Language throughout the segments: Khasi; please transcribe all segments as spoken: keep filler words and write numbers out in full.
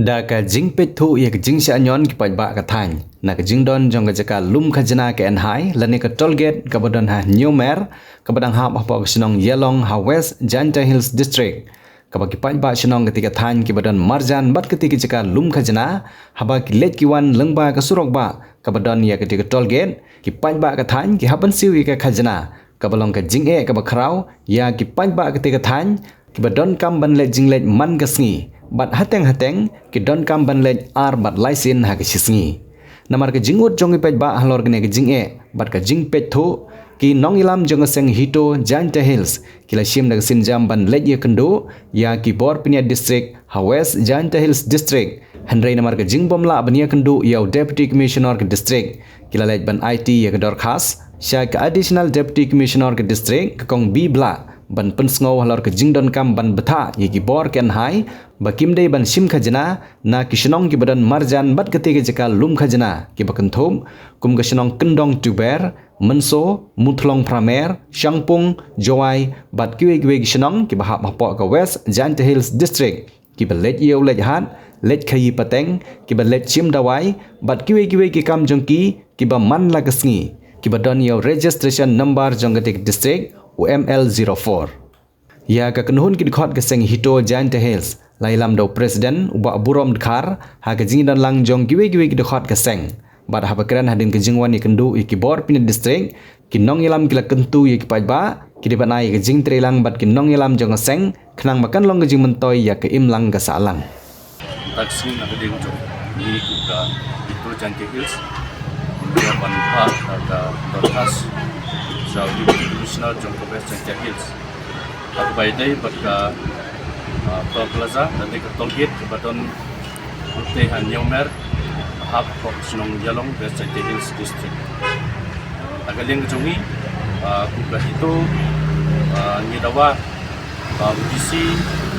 Da ka jingpeit thuh ïa ka jingshah ñion ki paidbah ka thaiñ na ka jingdon jong ka jaka lum khajna ka Enhai lane ka toll gate kaba don ha Hynñiewmer, kaba dang hap hapoh ka shnong Ïalong ha West Jaintia Hills District, kaba ki paidbah shnong katei ka thaiñ kiba don marjan bad katei ka jaka lum khajna, haba ki leit ki wan lyngba ka surok bah kaba don ïa katei ka toll gate, ki paidbah ka thaiñ ki hap ban siew ïa ka khajna, kaba long ka jingeh kaba khraw ïa ki paidbah katei ka thaiñ, kiba donkam ban leit jingleit man ka sngi, bad hateng hateng ki donkam ban leit ar bad lai sien ha ka shi sngi. Namar ka jingud jong ki paidbah halor kane ka jingeh bad ka jingpeit thuh, ki nongïalam jong ka seng HITO Jaintia Hills ki la shim da ka sienjam ban leit ïakynduh ïa ki bor pynïaid district ha West Jaintia Hills District. Hynrei namar ka jingbym lah ban ïakynduh ïa u Deputy Commissioner ka district, ki la leit ban aiti ïa ka dorkhas sha ka Additional Deputy Commissioner ka district, ka Kong B Blah, ban pynsngew halor ka jingdonkam ban bthah ïa ki bor ka Enhai ba kim dei ban shim khajna na ki shnong kiba don marjan bad katei ka jaka lum khajna kiba kynthup kum ka shnong Kyndong Tuber, Mynso, Muthlong Phramer, Shangpung, Jowai bad kiwei kiwei ki shnong kiba hap hapoh ka West Jaintia Hills District, kiba leit ïew leit hat, leit khaïi pateng, kiba leit shim dawai bad kiwei kiwei ki kam jong ki kiba man la ka sngi, kiba don ïa u registration number jong katei ka district, u M L zero four. Ïa ka kynhun ki dkhot ka seng HITO Jaintia Hills, la ïalam da u President u Bah Burom Dkhar ha ka jingdon lang jong kiwei kiwei ki dkhot ka seng. Bad haba kren hadien ka jingwan ïakynduh ïa ki bor pynïaid district, ki nongïalam ki la kyntu ïa ki paidbah, ki dei ban ai ïa ka jingtreilang bad ki nongïalam jong ka seng, khnang ba kan long ka jingmyntoi ïa ka imlang ka sahlang. Taxi na ka ding jong ngi kum ka HITO Jaintia Hills, ïa ban phah ka dorkhas sha u Deputy Commissioner jong ka West Jaintia Hills. Ha kaba ïadei bad ka, ah, toll plaza, lane ka toll gate kaba don utei ha Hynñiewmer, hap hapoh shnong Ïalong, West Jaintia Hills District. Ha ka liang ka jong ngi, ah, kum ka HITO, ah, ngi dawa ba u DC,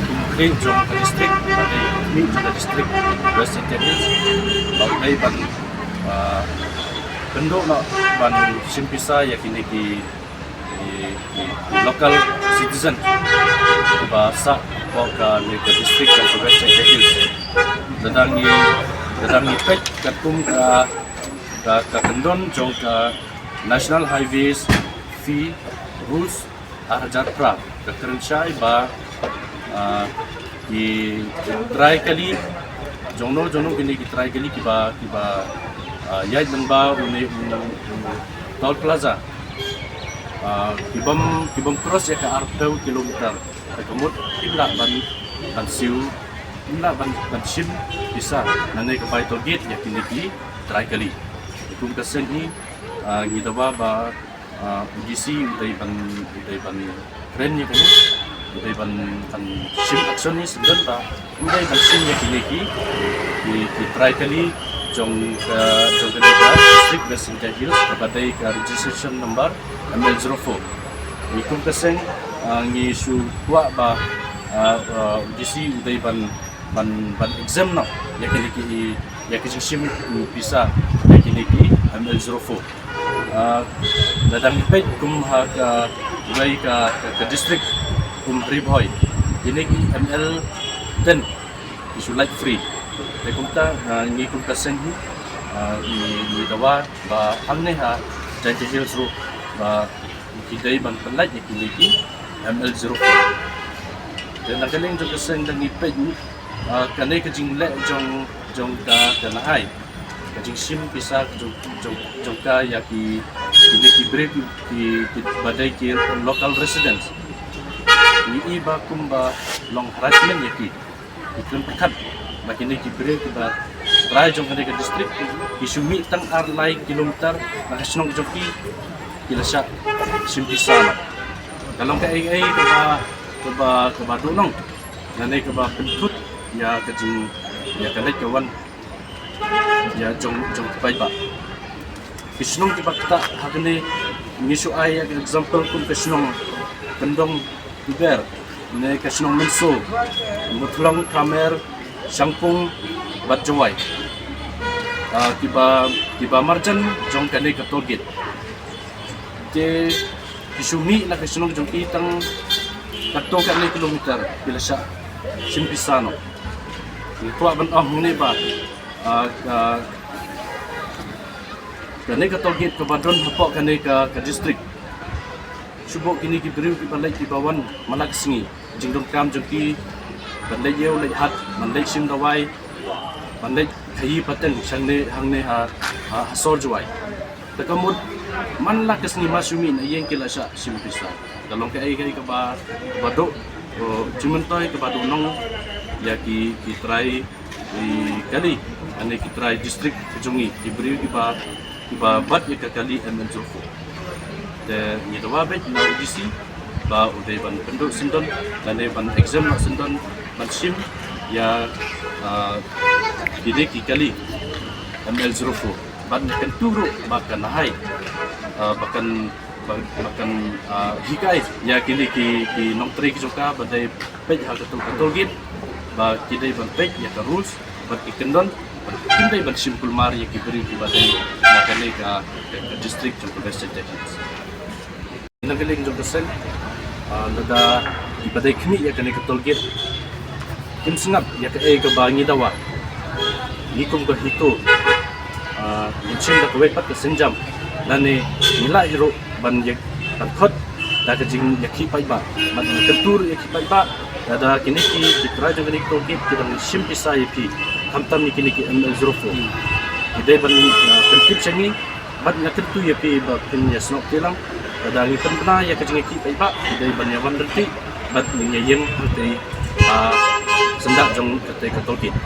kum u khlieh jong ka district, ba dei u khlieh jong ka district West Jaintia Hills, ba u dei ban, ah, kynduh noh ban shim pisa ïa kine ki, ki, ki, ki local citizen kiba sah hapoh kane ka district jong ka West Jaintia Hills. Lada ngi, lada ngi peit katkum ka, ka, ka kyndon jong ka National Highways Fee Rules ar hajar phra, ka kren shai ba, ah, ki trai kali, jongno jongno kine ki trai kali kiba, kiba, ah, ïaid lyngba une u, u toll plaza, ah, ki bym, ki bym cross ïa ka arphew kilometer, te ka mut kim lah ban, ban siew, kim lah ban, ban shim pisa na kane ka bai toll gate ïa kine ki trai kali. Kum ka seng hi, ah, ngi dawa ba, ah, u DC u dei ban, u dei ban kren ïa kane, u dei ban, ban shim action ne syndon ba u dei ban shim ïa kine ki, ki, ki trai kali jong ka, jong kane ka district West Jaintia Hills, kaba dei ka registration number M L zero four. Ngi kum ka seng, ah, ngi shu kwah ba, ah, ah, u DC u dei ban, ban, ban exempt noh ïa kine ki, ïa ki jingshim pisa ïa kine ki M L zero four. Ah, lada ngi peit kum ha kawei ka, ka, ka district kum Ri Bhoi, kine ki M L ten ki shu lait free. Te kumta, ah, ngi kum ka seng hi, ah, ngi, ngi dawa ba hangne ha Jaintia Hills ruh ba ki dei ban pynlait ïa kine ki M L zero four. Te na ka liang jong ka seng da ngi peit, ah, kane ka jingleh jong, jong ka, ka Enhai, ka jingshim pisa jong, jong, jong ka ïa ki, kine ki briew ki, ki, kiba dei ki local residents. Ngi i ba kumba long harassment ïa ki. Ki kren pyrkhat ba kine ki briew kiba trai jong kane ka district ki shu mih tang ar lai kilometer na ka shnong jong ki, ki la shah shim pisa noh. Ka long kaei kaei kaba, kaba, kaba duh noh, lane kaba pynthut ïa ka jing, ïa ka leit ka wan ïa jong, jong ki paidbah. Ki shnong kiba ktah ha kane ngi shu ai ïa ka example kum ka shnong Kyndong Tuber, ne ka shnong Mynso, Muthlong Kamer, Shangpung bad Jowai. Ah, kiba, kiba marjan jong kane ka toll gate. Te ki shu mih na ka shnong jong ki tang katto katne kilometer, ki la shah shim pisa noh. Ngi kwah ban ong hangne ba, ah, ka, kane ka toll gate kaba don hapoh kane ka, ka district, shu buh kine ki briew kiba leit kiba wan man la ka sngi, jingdonkam jong ki ban leit ïew leit hat, ban leit shim dawai, ban leit khaïi pateng shangne hangne ha, ha, ha sor Jowai. Te ka mut man la ka sngi ma shu mih na ïing ki la shah shim pisa. Ka long kaei kaei kaba, kaba duh, o, jingmyntoi kaba duhnong ïa ki, ki trai, ki kali, ane ki trai district ka jong ngi, ki briew kiba, kiba bat ïa ka kali M L zero four. Te ngi dawa beit na u D C ba u dei ban pynduh syndon lane ban exam noh syndon ban shim ïa, ah, kine ki kali M L zero four. Ban kyntu ruh ba kan hai, ah, ba kan, ba, ba kan, ah, hikai ïa kine ki, ki nongtrei ki jong ka ba dei peit ha katu ka toll gate, ba ki dei ban peit ïa ka rules, ba ki kyndon, ba kim dei ban shim kulmar ïa ki briew kiba dei na kane ka, ka, ka district jong ka West Jaintia Hills. Na ka liang jong ka seng, ah, lada kiba dei khmih ïa kane ka toll gate kim sngap ïa kaei kaba ngi dawa, ngi kum ka HITO, ah, ngin shim da kawei pat ka sienjam lane ngi lah hi ruh ban ïa, ban khot da ka jingïakhih paidbah, ban kyntu ruh ïakhih paidbah. Lada kine ki, ki trai jong kane ka toll gate ki dang shim pisa ïa phi, khamtam ïa kine ki M L zero four, ki dei ban, ah, pyntip sha ngi. Bad nga kyntu ïa phi ba phin ïa snoh kti lang. Lada ngi pynbna ïa ka jingïakhih paidbah, ki dei ban ïa wan ryntih bad ngin ïa ïeng hangtei, ah, syndah jong katei ka toll gate.